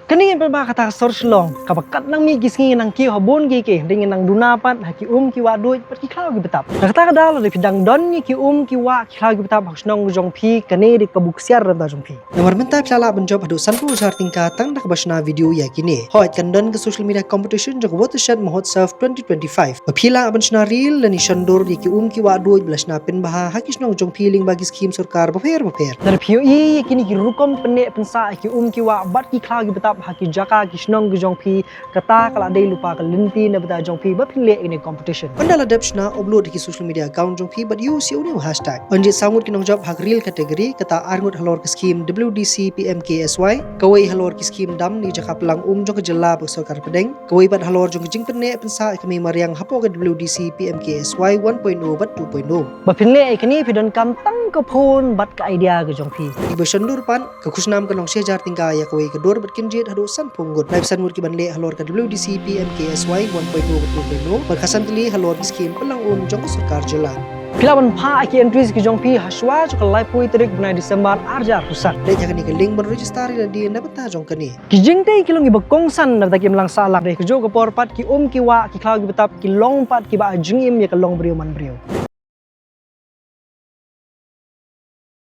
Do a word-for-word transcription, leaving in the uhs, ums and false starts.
Kane ngin pynbha kata ka sor Shillong, kaba katba nang mih ki sngi nang kiew ha bun ki, ki dei nang duna pat ha ki um ki wah duid bad ki khlaw ki btap. Na kata ka daw lada phi dang don ïa ki um ki wah ki khlaw ki btap ha ka shnong jong phi, kane dei ka buksiar ranta jong phi. Namar mynta phi la lah ban jop haduh sanphew hajar tyngka tang da kaba shna video ïa kine. Hooid, kan don ka social media competition jong ka Watershed Mahotsav twenty twenty-five. Ba phi lah ban shna reel lane shon dur ïa ki um ki wah duid ba la shna pynbha ha ki shnong jong phi lyngba ki skhim sorkar bapher bapher. Lada phi ïohi ïa kine ki rukom pynneh pynsah ïa ki um ki wah bad ki khlaw ki btap ha ki jaka ki shnong ki jong phi, kata ka la dei lypa ka lynti na bynta jong phi ba phin leh ïa kane competition. Ynda la dep shna, upload ha ki social media account jong phi bad use ïa une u hashtag. Yn jied saw ngut ki nongjop ha ka reel category, kata ar ngut halor ka skhim W D C P M K S Y, kawei halor ki skhim dam na ki jaka pynlang um jong ka jylla bad ka sorkar pdeng, kawei pat halor jong ka jingpynneh pynsah ïa ka mei mariang hapoh ka W D C P M K S Y one point oh bad two point oh. Ba phin leh ïa kane phi donkam tang ka phone bad ka idea ka jong phi. Kiba shon dur pat, ka khusnam kan long shi hajar tyngka ïa kawei ka dur bad kin jied haduh sanphew ngut. Laiphew san ngut ki ban leh halor ka W D C P M K S Y one point oh bad two point oh bad khatsan tylli halor ki skhim pynlang um jong ka sorkar jylla. Phi lah ban phah ïa ki entries ki jong phi ha shuwa jong ka laiphew tarik bnai December ar hajar arphew san. Leit ha kane ka link ban register ïa lade na bynta jong kane. Ki jingtei ki long kiba kongsan na bynta ki imlang sahlang. Dei kajuh ka por pat ki um ki wah ki khlaw ki btap ki long pat kiba ai jingim ïa ka longbriew manbriew.